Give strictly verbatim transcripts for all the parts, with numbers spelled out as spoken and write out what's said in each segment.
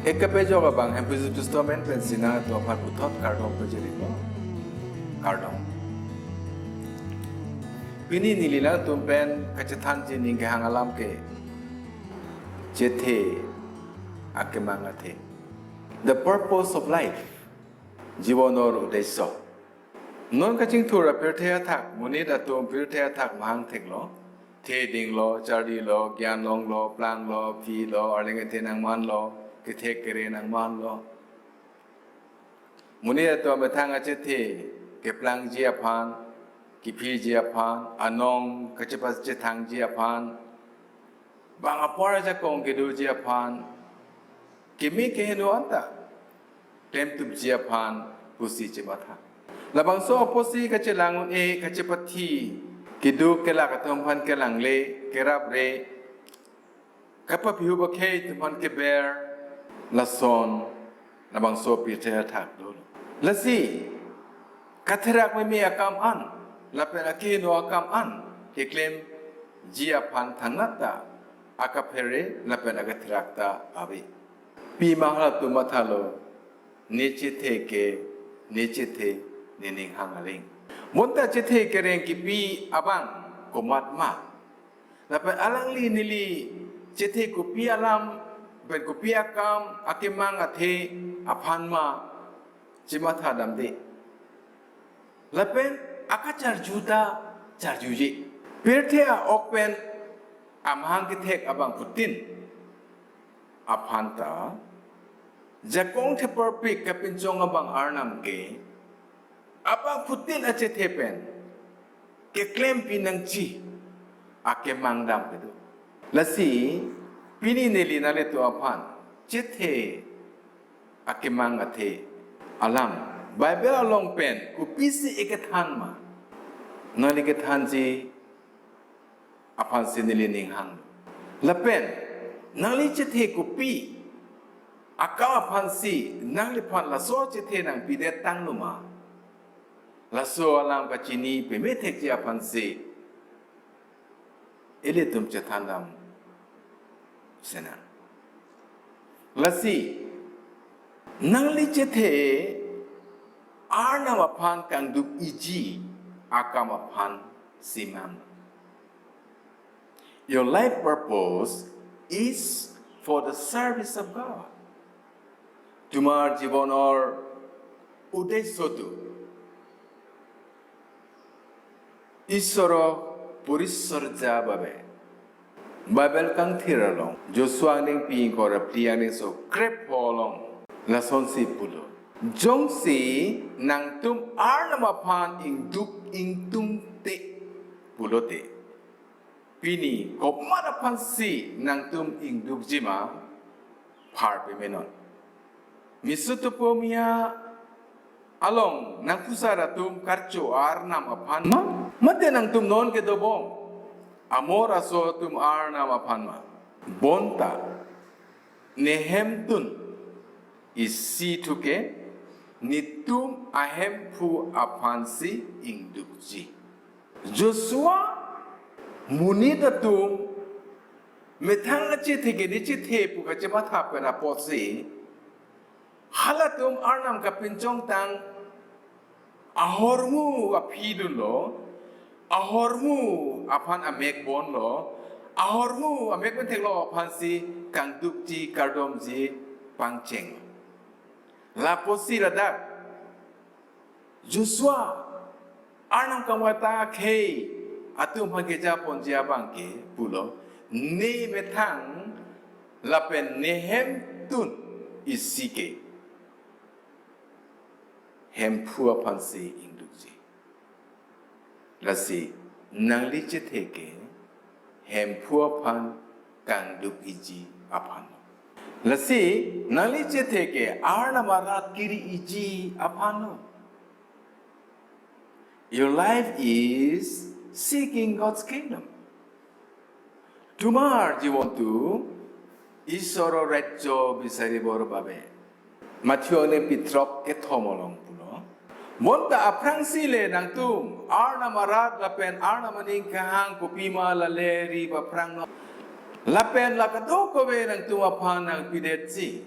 Ekapejok abang Hemphu Jisu Khristo amen pensi nangtum aphan puthot kardom pajirlo. Kardom. Pini neli nangtum pen kachethanji ning kehang alam ke chethe akemang athe. The purpose of life. Jibonor uddesho. Non kachingthur apirthe athak, monit atum pirthe athak mahang theklo, the dinglo, charlilo, gyan longlo, planglo, philo, arleng kethe nangmanlo, kethek kere nangmanlo. Monit atum amethang achethe keplangji aphan, kephiji aphan, anong kachepachethangji aphan, bang apor ajakong kedoji aphan, keme keheno anta klemtupji aphan pusi chematha. Labangso apotsi kachelang un-e, kachepathi, keduk kelak atum aphan kelangle, kerapre, kapapihu pakhei atum aphan keber, lason labangso apirthe athak dolo. Lasi katherak meme akam an lapen akeheno akam an keklemji aphan thangnat ta akaphere lapen akatherak ta ave. Pima halatum mathalo, ne chethe ke, ne chethe nening hang aling. Bonta chethe kereng kipi abang komat ma? Lapen alangli neli chethe kopi alam pen kopi akam akemang athe aphan ma, chematha damde. Lapen akacharju ta charjuje. Pirthe a-ok pen amahang kethek abangphutin aphan ta jakong theparpik kapinchong abang Arnam ke abangphutin achethe pen keklempi nangji akemang dam kedo. Lasi pini neli nanglitum aphan chethe akemang athe alam Bible along pen kopisi ekethan ma, nangli kethanji aphansi neli ning hang. Lapen nangli chethe kopi akam aphansi nangliphan laso chethe nangpidet tanglo ma? Laso alam kachini pemethekji aphansi ilitum chethan dam senang. Lasi nangli chethe Arnam aphan kangduk-iji akam aphan si ma? Your life purpose is for the service of God. Tomar jibonor uddesho tu Ishwaro porichorja babe. Bible kangthir along Joshua angdengpi ingkoi ra phli angdengso krepho along lasonsi pulo, jongsi nangtum Arnam aphan ingduk ingtungte pulote, pini komat aphansi nangtum ingdukji ma, phar pemenon. Mesophotamia along nangkusar atum karcho arnam aphan ma? Mate nangtum non kedobom amor aso atum arnam aphan ma? Bonta nehemtun isi thu ke netum ahemphu aphansi ingdukji. Joshua monit atum methang achethe ke ne chethe pu kachematha pen apotsi halatum arnam kapinchongtang ahormu aphi dunlo, ahormu aphan amek bonlo, ahormu amek pen theklo aphansi kangdukji kardomji pangcheng. Lapusi ladak Joshua arnam kangvai ta khei atum aphan kejaponji abang ke pulo, ne methang lapen nehemtun isi ke hemphu aphansi ingdukji. Lasi nangli chethe ke hemphu aphan kangduk-iji aphan lo. Lasi nangli chethe ke arnam arat kiri-iji aphan lo. Your life is seeking God's kingdom. Tomar jibon tu Ishwaro rajyo bisaribor babe. Matthew angdengpi throk kethom along pulo, bonta aphrangsi le nangtum arnam arat lapen arnam aning kehang kopima lale ri aphrang non. Lapen la kadokave nangtum aphan nangpidetji.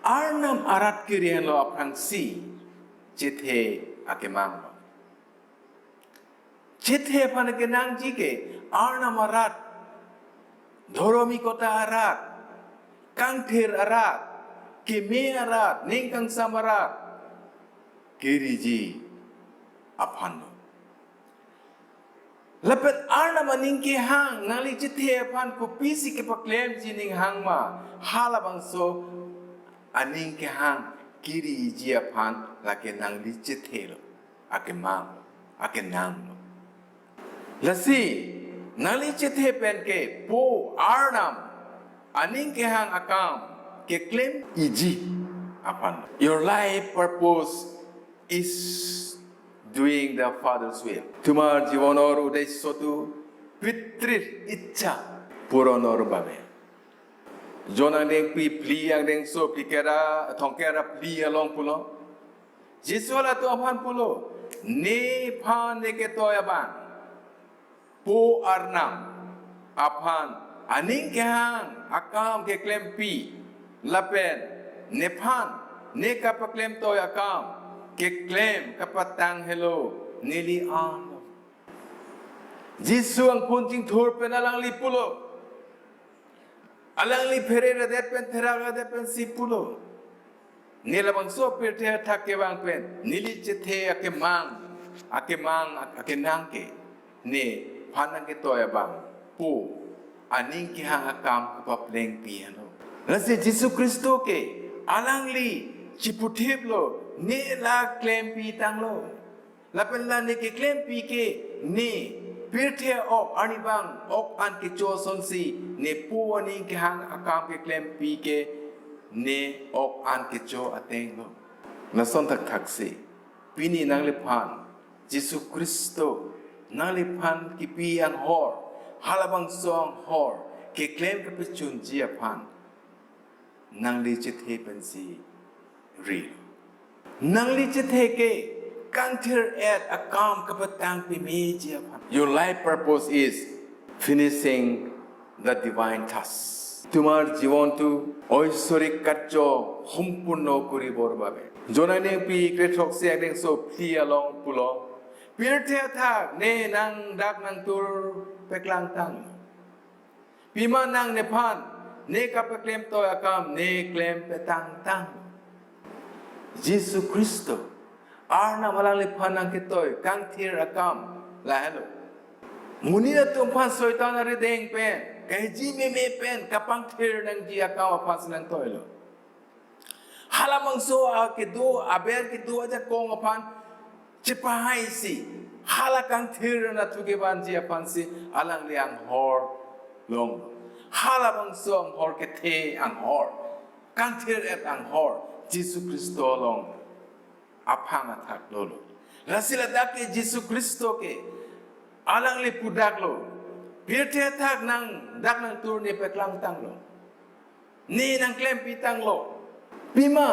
Arnam arat kiri henlo aphrangsi chethe akemang. Chethe aphan kenangji ke Arnam arat, dhoromi kota arat, kangthir arat, keme arat, ning kangsam arat kiriji aphanlo. Lapen Arnam aning kehang nangli chethe aphan kopisi kepaklemji ning hang ma, halabangso aning kehang kiriji aphan lake nangli chethelo, akemang, akenanglo. Lasi nangli chethe pen ke Po Arnam aning kehang akam keklem iji aphan. Your life purpose is doing the Father's will. Tomar jibonor uddesho tu pitrir ichha puronor babe. Jon angdengpi phli angdengso phlikera, thomkep ra phli along pulo. Jisu halatum aphan pulo, nephan neketoi abang Po Arnam aphan aning kehang akam keklempi, lapen nephan nekapaklemtoi akam keklem kapatang helo neli an. Jisu angphun chingthur pen alangli pulo. Alangli phere radet pen therak radet pensi pulo, ne labangso pirthe athak kevang pen neli chethe akemang, akemang, akenang ke nephan nangketoi abang Po aning kehang akam kepaplengpi henlo. Lasi Jisu Khristo ke alangli chiputhiplo, ne la klempi tanglo. Lapen la ne keklempi ke ne pirthe ok arnivang ok an kecho asonsi ne Po aning kehang akam keklempi ke ne ok an kecho atenglo. Lason thakthaksi pini nangliphan Jisu Khristo nangliphan kipi anghor, halabangso anghor keklem kapachunji aphan nangli chethe pensi ri. Nangli chethe ke kangthir-et akam kapatang pemeji aphan. Your life purpose is finishing the divine task. Tomar jibon tu oisorik karjo hompurno koribor babe. Jon angdengpi kre-throksi angdengso phli along pulo, pirthe athak ne nangdak nangtur peklangtang. Pima nang nephan nekapaklemtoi akam ne klem petangtang. Jisu Khristo Arnam alangliphan nangketoi kangthir akam lahelo. Monit atum aphan Soitan arideng pen, kahiji meme pen kapangthir nangji akam aphansi nangtoilo. Halabangso akedo, aber kedo ajakong aphan chepahaisi, hala kangthir anatthu kevanji aphansi alangli anghor long. Halabangso anghor kethe anghor, kangthir-et anghor Jisu Khristo along aphang athak lolo. Lasi ladak ke Jisu Khristo ke alangli pudaklo, pirthe athak nangdak nangtur ne peklangtanglo, ne nangklempi tanglo. Pima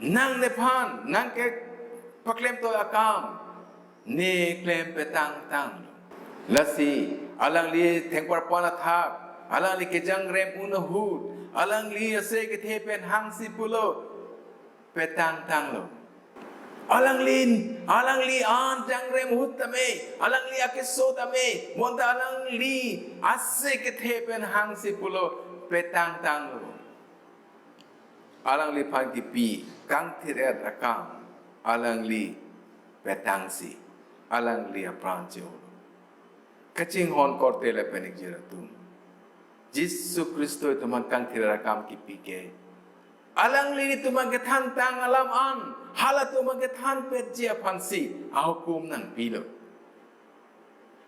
nang nephan nangkepaklemtoi akam ne klem petangtanglo. Lasi alangli thengparpan athak, alangli kejangrem un ahut, alangli ase kethe pen hangsi pulo, petangtanglo. Alangli, alangli an jangrem ahut tame, alangli akeso tame, bonta alangli ase kethe pen hangsi pulo, petangtanglo. Alangliphan kipi kangthir-et akam alangli petangsi alangli apran che-olo. Kachinghon korte lapen ingjir atum, Jisu Khristo itum aphan kangthir akam kipi ke alangli itum aphan kethantang alam an halatum aphan kethanpetji aphansi ahukum nangpilo.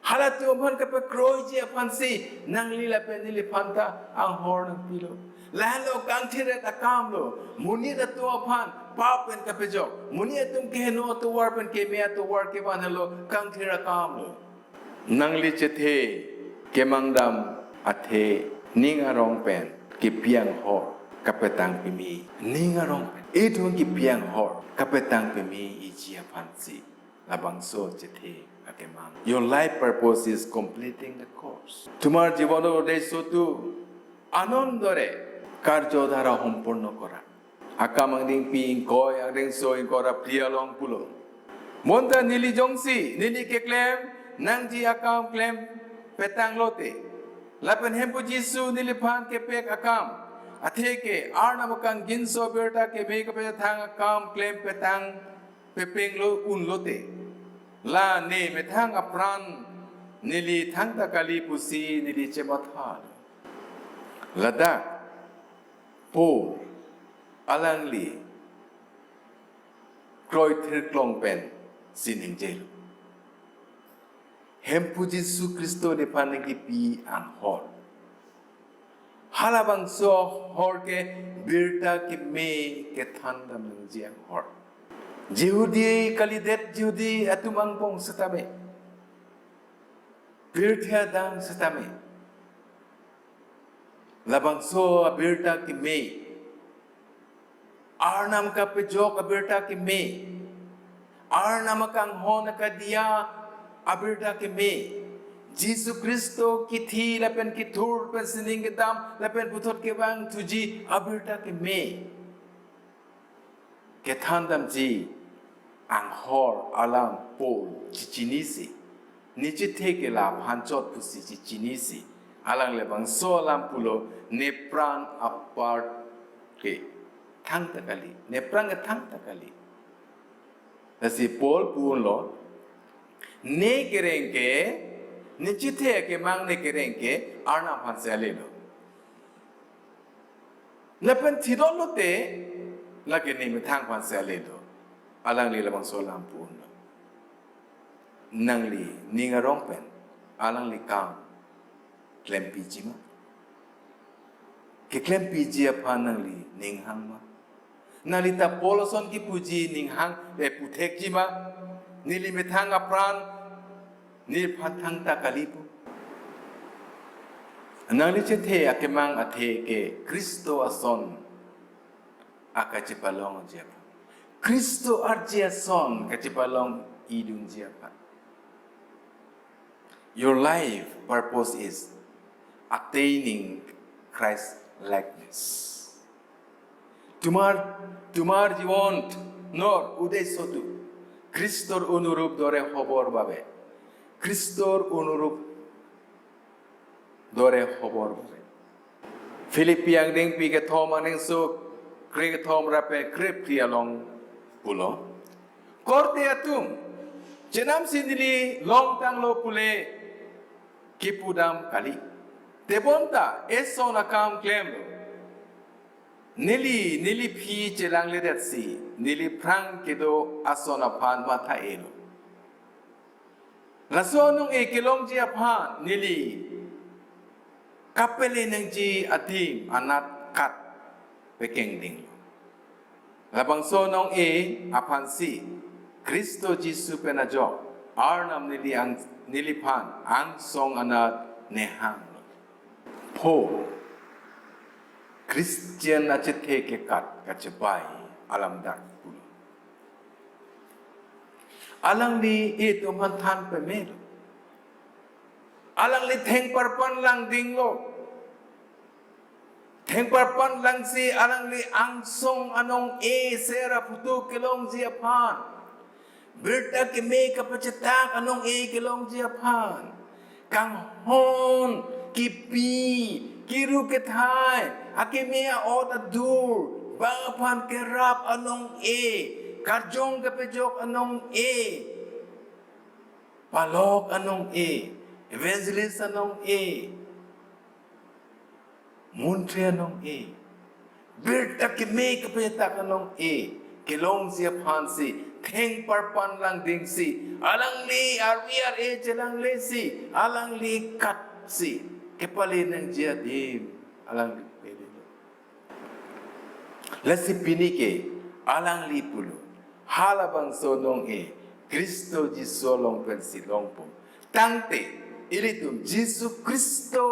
Halatum aphan kepakroiji aphansi nangli lapen neliphan ta anghor nangpilo. Lahenlo kangthir-et akam lo. Monit atum aphan pap pen kapejok, monit atum keheno atovar pen keme atovar kevan henlo kangthir akam lo. Nangli chethe kemangdam athe ning arong pen kipi anghor kapetang peme, ning arong pen itum kipi anghor kapetang peme iji aphansi labangso chethe akemang. Your life purpose is completing the course. Tomar jibonor uddesho tu anondore karjo dhara hompurno kora. Akam angdengpi ingkoi angdengso ingkoi ra phli along pulo. Bonta neli jongsi neli keklem nangji akam klem petang lote, lapen Hemphu Jisu neliphan kepek akam athe ke Arnam akangjinso abirta keme kapethang akam klem petang pepeng lo un lote, la ne methang apran neli thangta kali pusi neli chematha. Ladak Paul alangli kroithir klong pensi ningjelo. Hemphu Jisu Khristo nephan nangkipi anghor. Halabangso ahor ke birta keme kethandam nangji anghor. Jihudi kalidet Jihudi atum angbong setame, pirthe adang setame, labangso abirta keme, Arnam kapejok abirta keme, Arnam akanghon akadiya abirta keme, Jisu Khristo kithi lapen kithur pen sining kedam lapen puthot kevang thuji abirta keme kethandamji anghor alam Paul chechinisi, ne chethe ke la aphan chot pusi chechinisi, alang labangso alam pulo, ne pran apar ke thangta kali, ne pran ke thangta kali. Lasi Paul pu unlo, ne kereng ke, ne chethe akemang ne kereng ke Arnam aphansi alelo. Lapen thidon lote, lake ne methang aphansi alelo. Alangli labangso alam pu unlo. Nangli ning arong pen alangli kam klempiji ma? Keklempiji aphan nangli ning hang ma? Nangli ta Paul ason kipuji ning hang, eh, puthekji ma? Neli methang apran neliphan thangta kali pu. Nangli chethe akemang athe ke Khristo ason akachepalongji aphan, Khristo arje ason kachepalongidunji aphan. Your life purpose is attaining Christ likeness. তোমার তোমার জীবনর উদ্দেশ্য তো খ্রিস্টর অনুরূপ দরে হবর বাবে, খ্রিস্টর অনুরূপ dore hobor bore. Philippi angdengpi kethom angdengso krekethom ra pen krephli along pulo, korte atum, chenamsi neli longtanglo pule kipudam kali. Tebonta eson akam klemlo. Neli, neli aphi chelangledetsi, neli aphrang kedo ason aphan matha-elo. Laso anong-e kelongji aphan neli kapele nangji adim anat kat pekengdinglo. Labangso anong-e aphansi Khristo Jisu pen ajok Arnam neli ang, neliphan angsong anat nehanglo. Pho Christian achethe kekat kachepai alam dak pulo. Alangli itum aphan than pemelo. Alangli thengparpan langdinglo. Thengparpan langsi alangli angsong anong-e sera putu kelongji aphan, birta keme kapachetak anong-e kelongji aphan, kanghon, kipi, kiru kethai, akeme a-ot adur, bang aphan kerap anong-e, karjong kapejok anong-e, palok anong-e, evangelist anong-e, montri anong-e, birta keme kapachetak anong-e kelongji aphansi, thengparpan langdingsi, alangli arvi ar-e chelanglesi, alangli katsi kepale nangji adim alangli pelelo. Lasi pini ke alangli pulo, halabangso anong-e Khristo Jisu along pensi longpo. Tangte ilitum Jisu Khristo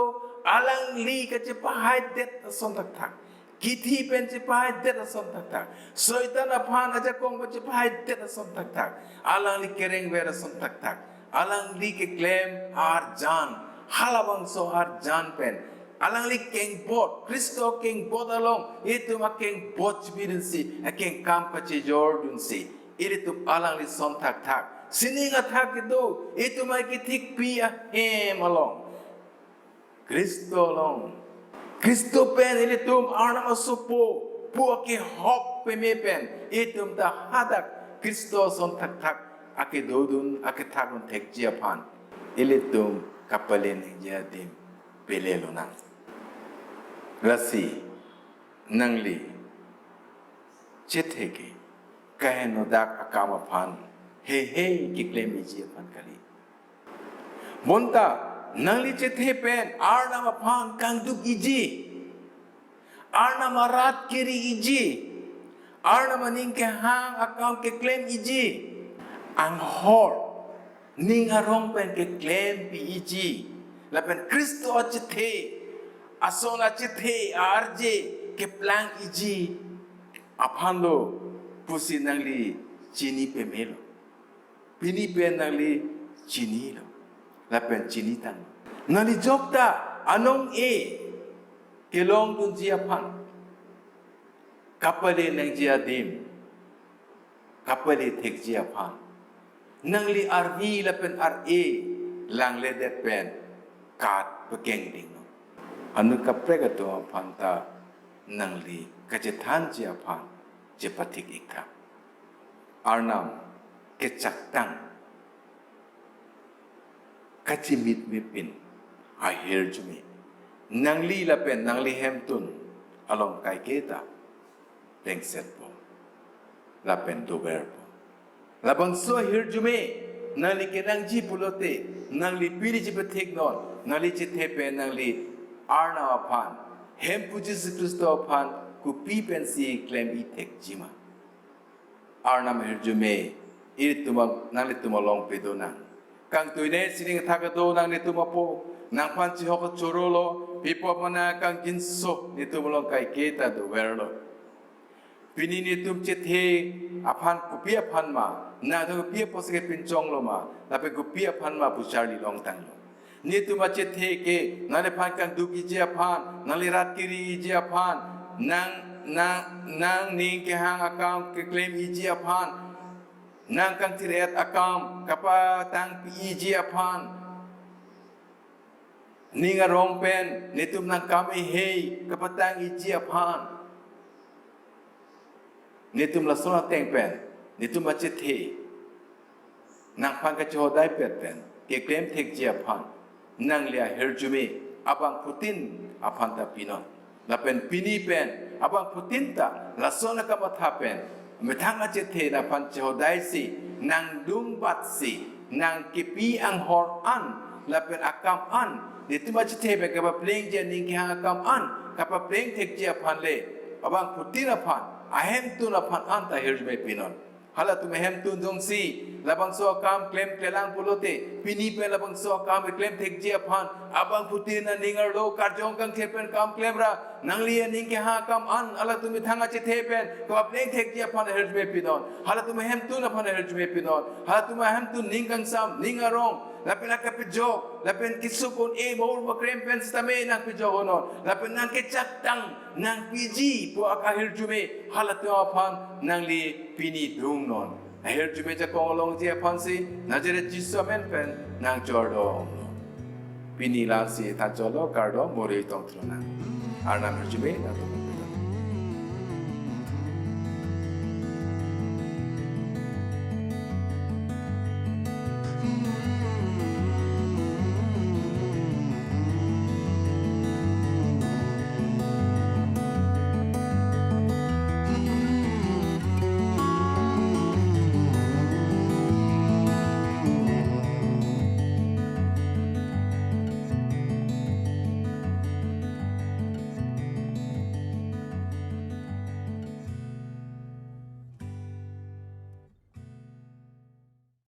alangli kachepahaidet ason thakthak, kithi pen chepahaidet ason thakthak, Soitan aphan ajakong pen chepahaidet ason thakthak, alangli kerengver ason thakthak, alangli keklem arjan, halabangso arjan pen Alangli kengbot, Khristo kengbot along, itum akengbot chibidunsi, akengkam kachejordunsi, ilitum alangli son thakthak, sining athak kedo, itum akithikpi ahem along, Khristo along, Khristo pen ilitum Arnam asopo pu akehok peme pen, itum ta hadak Khristo son thakthak akedodun, akethakdun thekji aphan, ilitum kapale nangji adim pele lonang. Lasi nangli chethe ke kaheno dak akam aphan heihei keklem iji aphan kali. Bonta nangli chethe pen Arnam aphan kangduk iji, Arnam arat keri iji, Arnam aning kehang akam keklem iji, anghor ning arong pen keklempi iji, lapen Khristo achethe, ason achethe arje keplang iji aphan lo pusi nangli chini pemelo. Pini pen nangli chinilo, lapen chinitang. Nangli jokta anong-e kelongdunji aphan, kapale nangji adim kapale thekji aphan, nangli arvi lapen ar-e langledet pen kat pekeng ding. Anut kaprek atum aphan ta nangli kachethanji aphan chepathik iktha. Arnam kechaktang kachimit mepin ahirjume nangli lapen nangli hemtun along kaiketa plengsetpo lapen doverpo. Labangso ahirjume nangli kenangji pulote, nangli pini chepethiknon, nangli chethe pen nangli Arnam aphan, Hemphu Jisu Khristo aphan kopi pensi klem-i thekjima? Arnam ahirjume ilitum a-, nanglitum along pedonang. Kangtuine sining thak kedo nanglitum apo, nangphan chihok chorolo, pipo mana kangjinso netum along kaiketa doverlo. Pini netum chethe aphan kopi aphan ma, nangtum kopi apotsi kepinchonglo ma, lapen kopi aphan ma pu charli longtanglo. Netum achethe ke nangliphan kangduk iji aphan, nangli rat keri iji aphan, nang, nang, nangning kehang akam keklem iji aphan, nang kangthir-et akam kapatangpi iji aphan, ning arong pen netum nangkam heihei kapatang iji aphan, netum lason ateng pen netum achethe nangphan kachehodai pet pen keklem thekji aphan, nangli ahirjume abangphutin aphan ta pinon. Lapen pini pen abangphutin ta lason akamatha pen methang achethe nangphan chehodaisi, nangdungbatsi, nangkepi anghor an lapen akam an, netum achethe pen kapaplengji aning kehang akam an kapapleng thekji aphan le, abangphutin aphan, ahemtun aphan an ta ahirjume pinon. Halatum ahemtun jongsi labangso akam klemklelang pulote, pini pen labangso akam klem thekji aphan abangphutin aning arlo karjong kangthir pen kam klemra, nangli aning kehang akam an halatum methang achethe pen kapapleng thekji aphan ahirjume pinon. Halatum ahemtun aphan ahirjume pinon. Halatum ahemtun ning kangsam, ning arong, lapen akapejok, lapen kesuk un-e mour makrem pen sitame nangpejok unnon, lapen nangkechaktang nangpiji pu akahirjume halatum aphan nangli pini dungnon. Ahirjume jakong longji aphansi Nazareth Jisu amen pen nangchordo. Pini lasi thancholo, kardom, muri tongthrunang. Arnam ahirjume nangtum